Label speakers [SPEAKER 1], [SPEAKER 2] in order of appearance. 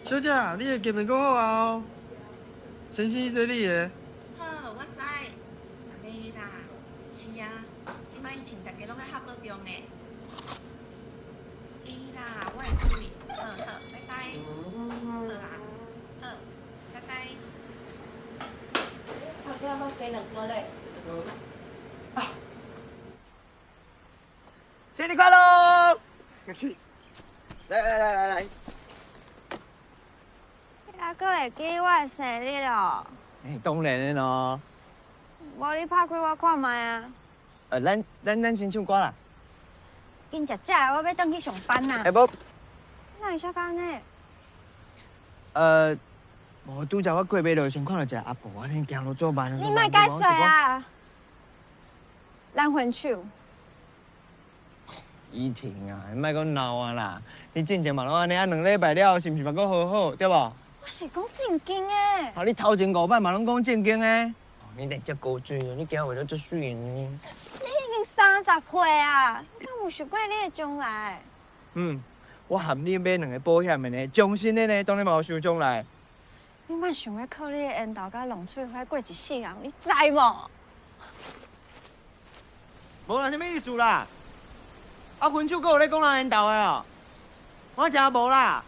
[SPEAKER 1] 小姐，你的見面閣好啊哦，先生對你的。
[SPEAKER 2] 好，我知。袂啦，是啊，這擺疫情大家攏愛較保重呢。會啦，我會注意。好好，拜拜。好啦，好，拜拜。
[SPEAKER 3] 頭家攏加兩顆咧。
[SPEAKER 4] 啊！生日快樂！來來來來來。
[SPEAKER 5] 你猶閣會記我的生日哦？
[SPEAKER 4] 欸，當然的咯。
[SPEAKER 5] 無你拍開我看覓啊。
[SPEAKER 4] 咱先唱歌啦。
[SPEAKER 5] 緊食食的，我欲轉去上班啦。
[SPEAKER 4] 欸，無。
[SPEAKER 5] 哪會小可按呢？
[SPEAKER 4] 無拄才我過馬路先看到一個阿婆，按呢行路足慢。
[SPEAKER 5] 你莫解釋啊！咱分手。
[SPEAKER 4] 依婷啊，你莫閣鬧啊啦！你進前嘛攏按呢，啊2禮拜了後，是毋是嘛閣和好，對無？
[SPEAKER 5] 我是講正經的。
[SPEAKER 4] 啊，你頭前五擺嘛攏講正經的。你來遮古錐，你行話都足媠呢。
[SPEAKER 5] 你已經30歲啊，你敢有想過你的將來？
[SPEAKER 4] 嗯，我含你買兩个保險的呢，終身的呢，當然嘛有想將來。
[SPEAKER 5] 你莫想欲靠你的緣投佮浪喙花過一世人，你知無？
[SPEAKER 4] 無啦，啥物意思啦？啊，分手閣有咧講人緣投的哦？我誠無啦。